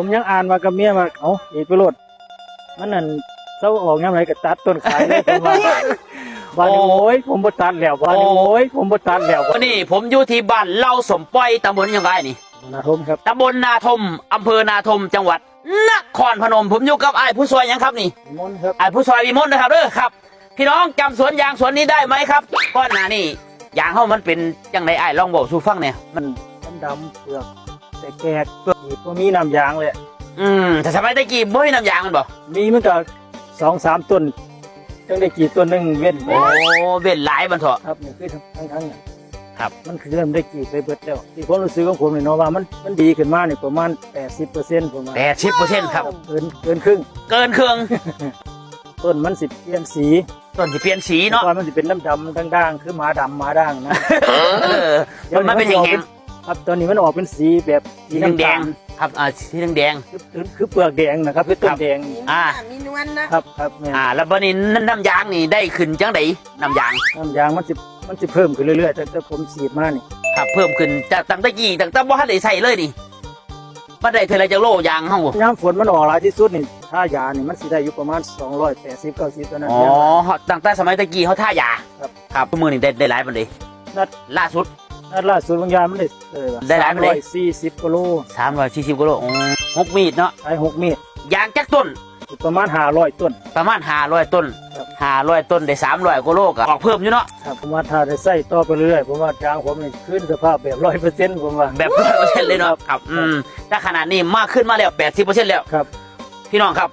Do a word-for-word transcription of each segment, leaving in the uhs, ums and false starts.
ผมยังอ่านว่ากับเมียว่า "เอ้า เอกวิโรจน์ มันนั่น เซาออกยามใดก็ตัดต้นขายเลย" ผมว่า บาดนี้ โอ้ โอ้ย ผมบ่ตัดแล้ว บาดนี้ โอ้ โอ้ย ผมบ่ตัดแล้ว วันนี้ผมอยู่ที่บ้านเล่าสมปอย ตำบลหยังไงนี่ นาทมครับ ตำบลนาทม อำเภอนาทม จังหวัดนครพนม ผมอยู่กับอ้ายผู้ซอยหยังครับนี่ วิมลครับ อ้ายผู้ซอยวิมลนะครับเด้อครับ พี่น้องจำสวนยางสวนนี้ได้ไหมครับ ก่อนหน้านี้ยางเฮามันเป็นจังไดอ้าย ลองเว้าสู่ฟังแหน่ มันดำๆ เปลือกแตกๆ เปลือกนี่บ่มีน้ำยางเลย อืม แต่สมัยตะกี้บ่มีน้ำยางมันบ่ มีมันก็สองสามต้น จังได้กรีดต้นหนึ่งเว้น โอ้ เว้นหลายมันเถาะ ครับ นี่คือทั้งๆ เนี่ย ครับ มันคือเริ่มได้กรีดไปเบิดแล้ว ที่ความรู้สึกของผมนี่เนาะ ว่ามัน มันดีขึ้นมานี่ประมาณ แปดสิบเปอร์เซ็นต์ ผมว่า แปดสิบเปอร์เซ็นต์ ครับ เกิน เกินครึ่ง เกินครึ่ง ต้นมันสิเปลี่ยนสี ต้นสิเปลี่ยนสีเนาะ ก่อนมันสิเป็นดำๆ ด่างๆ คือหมาดำหมาด่างนะ เออ มัน มันเป็นแห้งๆ ครับ ตอนนี้มันออกเป็นสีแบบสี สีแดงๆ น้ำตาล ครับ อ่า สีแดงๆ คือ คือ คือเปลือกแดงนะครับ คือต้นแดง อ่า มีนวลนะ ครับ ครับ แม่น อ่า แล้วบัดนี้น้ำ น้ำยางนี่ได้ขึ้นจังได๋ น้ำยาง น้ำยางมันสิ มันสิเพิ่มขึ้นเรื่อยๆ ตั้งแต่ผมฉีดมานี่ ครับ เพิ่มขึ้นจากตั้งแต่กี้ ตั้งแต่บ่ทันได้ใช้เลยนี่ มันได้เท่าไหร่จักโลยางเฮา ยามฝนมันออกหลายที่สุดนี่ ถ้ายานี่มันสิได้อยู่ประมาณ สองร้อยแปดสิบ เก้าสิบ เท่านั้น อ๋อ ยาง ตั้งแต่สมัยตะกี้เฮาท่ายา ครับ ครับ มื้อนี้ได้ ได้หลายปานใด นัด ล่าสุด นัดล่าสุดบางยามมันได้ เออ ได้หลายปานใด สามร้อยสี่สิบกว่าโล สามร้อยสี่สิบกว่าโล อ๋อ หกมีดเนาะ ใช้หกมีด ยางจักต้น ประมาณห้าร้อยต้น ประมาณห้าร้อยต้น ครับ ห้าร้อยต้นได้สามร้อยกว่าโลก็ออกเพิ่มอยู่เนาะ ครับ ผมว่าถ้าได้ใช้ต่อไปเรื่อยๆ ผมว่ายางผมนี่คืนสภาพแบบ ร้อยเปอร์เซ็นต์ ผมว่า แบบ ร้อยเปอร์เซ็นต์ เลยเนาะ ครับ ครับ อืม แต่ขนาดนี้มาขึ้นมาแล้ว แปดสิบเปอร์เซ็นต์ แล้ว ครับ พี่น้องครับ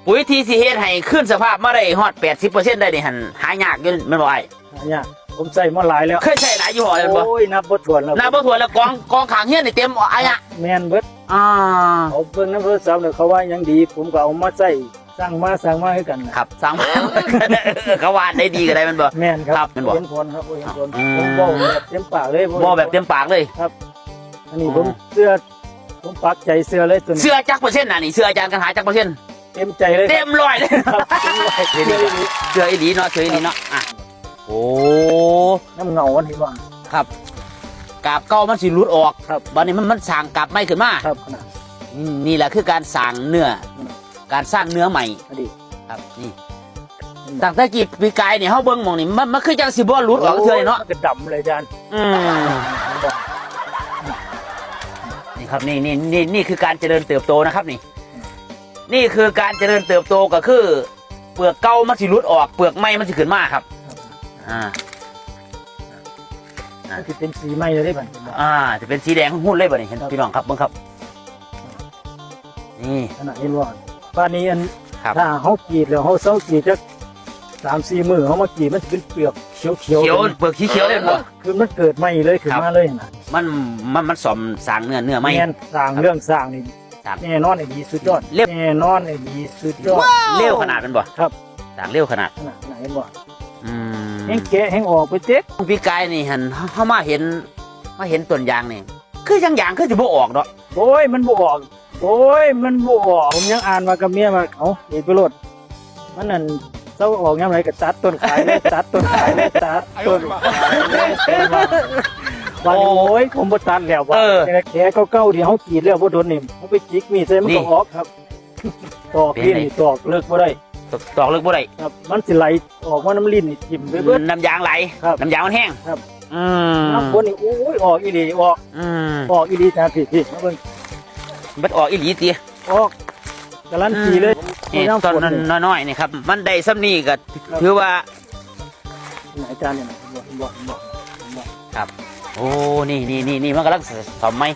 ปุ๋ยที่สิเฮ็ดให้คืนสภาพมาได้ฮอด แปดสิบเปอร์เซ็นต์ ได้นี่หั่นหายากอยู่แม่นบ่อ้าย หายาก ผมใช้มาหลายแล้ว เคยใช้หลายยี่ห้อแล้วแม่นบ่ โอ้ย นับบ่ถ้วนแล้ว นับบ่ถ้วนแล้ว กอง กองข้างเฮือนนี่เต็มอายะ แม่นเบิด อ่า เขาเบิ่งในโทรศัพท์เนี่ย เขาว่ายังดี ผมก็เอามาใช้ สั่งมา สั่งมาคือกันน่ะ ครับ สั่งมา เขาว่าได้ดีก็ได้แม่นบ่ แม่นครับ ครับ แม่นบ่ เห็นผลครับ เห็นผล อืม ผมเว้าแบบเต็มปากเลย เว้าแบบเต็มปากเลย ครับ อันนี้ อ๋อ ผมเชื่อ ผมปักใจเชื่อเลยตัวนี้ เชื่อจักเปอร์เซ็นต์น่ะนี่ เชื่ออาจารย์กันหาจักเปอร์เซ็นต์ เต็มใจเลย เต็มร้อยเลย ครับ เต็มร้อย เชื่ออีหลี เชื่ออีหลีเนาะ เชื่ออีหลีเนาะ อ่ะ โอ้ น้ำเงามันเห็นบ่ ครับ กาบเก่ามันสิหลุดออก ครับ บัดนี้มัน มันสร้างกาบใหม่ขึ้นมา ครับ ขนาด อืม นี่แหละคือการสร้างเนื้อ อืม การสร้างเนื้อใหม่ อดีต ครับ นี่ อืม ตั้งแต่กี้ปีกายนี่ เฮาเบิ่งหม่องนี่ มัน มันคือจังสิบ่หลุดออกเทื่อนี่เนาะ โอ้ย มันก็ดำเลยอาจารย์ อืม นี่ครับ นี่ นี่ นี่ นี่คือการเจริญเติบโตนะครับนี่ นี่คือการเจริญเติบโตก็คือ เปลือกเก่ามันสิหลุดออก เปลือกใหม่มันสิขึ้นมาครับ อ่า อ่า มันสิเป็นสีใหม่เลยเด้บัดนี้ อ่า จะเป็นสีแดงหุ้นเลยบัดนี้ เห็น ครับ พี่น้องครับ เบิ่งครับ นี่ ขนาดเห็นบ่ ป่านนี้อัน ครับ ถ้าเฮากรีดแล้วเฮาเซากรีดจักสามสี่มื้อ เฮามากรีดมันสิเป็นเปลือกเขียวๆ เขียว เลยนะ เปลือกสีเขียวเลยบ่ คือมันเกิดใหม่เลย ขึ้น ครับ มาเลยนะ มัน มัน มันสร้างเนื้อ เนื้อใหม่ แม่น สร้างเรื่องสร้างนี่ ครับ แน่นอนไอ้ดีสุดยอด เร็ว แน่นอนไอ้ดีสุดยอด เร็วขนาดนั้นบ่ ครับ สร้างเร็วขนาด ขนาดไหนบ่ อืม แฮงแกะแฮงออกไปเต็ก ปีกายนี่หั่น เฮามาเห็น มาเห็นต้นยางนี่ คือจังยางคือสิบ่ออกเนาะ โอ้ย มันบ่ออก โอ้ย มันบ่ออก ผมยังอ่านว่ากับเมียว่า "เอ้า เอกวิโรจน์ มันนั่น เซาออกยามใดก็ตัดต้นขายเลย ตัดต้นขายเลย ตัดต้นขายเลย" ว่า โอ้ "โอ้ย ผมบ่ตัดแล้ว" ว่า เออ แกะเก่าๆ ที่เฮากรีดแล้วบ่โดนนี่ เฮาไปจิกมีดใส่มันก็ นี่ ออกครับ ตอก เป็น ลิ้น ไง นี่ตอกเลิกบ่ได้ ตอก ตอกเลิกบ่ได้ ครับ มันสิไหลออกมาน้ำลิ้นนี่ทิ่มไปเบิด น้ำยางไหล ครับ น้ำยางมันแห้ง ครับ อืม น้ำฝนนี่ โอ้ย ออกอีหลี ออก อืม ออกอีหลี อาจารย์ พี่ พี่ มาเบิ่ง มันออกอีหลีติ ออก การันตีเลย อืม นี่ น้ำฝน ต้นน้อยๆ นี่ครับ มันได้ส่ำนี้ก็ ครับ ถือว่า อาจารย์เนี่ย บ่ บ่ บ่ บ่ ครับ โอ้ นี่ นี่ นี่ นี่ มันกำลังซ่อมใหม่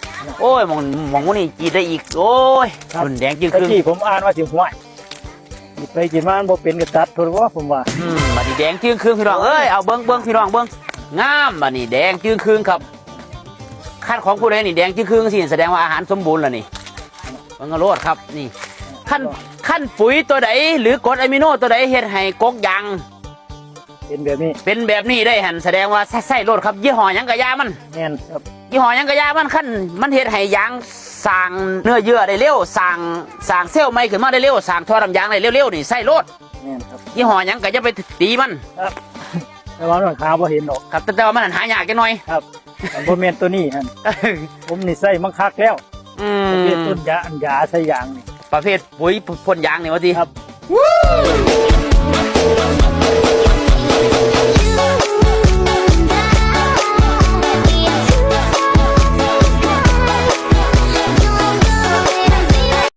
โอ้ย หม่อง หม่องหมู่นี่กรีดได้อีก โอ้ย ครับ รุ่นแดงจึ่งครึ่ง ตะกี้ผมอ่านว่าสิห้วย กรีดไปกรีดมามันบ่เป็นก็ตัดโทษว่าผมว่า อืม บัดนี้แดงจึ่งครึ่งพี่น้องเอ้ย เอาเบิ่ง เบิ่งพี่น้องเบิ่ง งาม บัดนี้แดงจึ่งครึ่งครับ คันของผู้ใดนี่แดงจึ่งครึ่งสิ แสดงว่าอาหารสมบูรณ์แล้วนี่ เบิ่งเอาโลดครับ นี่ คัน คันปุ๋ยตัวใดหรือกรดอะมิโนตัวใดเฮ็ดให้กกยาง เป็นแบบนี้ เป็นแบบนี้ได้หั่น แสดงว่าใช้ ใช้โลดครับ ยี่ห้อหยังก็อย่ามัน แม่นครับ ยี่ห้อหยังก็อย่ามัน คันมันเฮ็ดให้ยางสร้างเนื้อเยื่อได้เร็ว สร้าง สร้างเซลล์ใหม่ขึ้นมาได้เร็ว สร้างท่อน้ำยางได้เร็วๆ นี่ใช้โลด แม่นครับ ยี่ห้อหยังก็อย่าไปตีมัน ครับ แต่ว่ามันหาบ่เห็นดอก ครับ แต่ แต่ว่ามันหายากจักหน่อย ครับ มันบ่แม่นตัวนี้หั่น ผมนี่ใช้มาคักแล้ว อืม ประเภทต้นยา อันยาใส่ยางนี่ ประเภทปุ๋ยพ่นยางนี่ว่าติ ครับ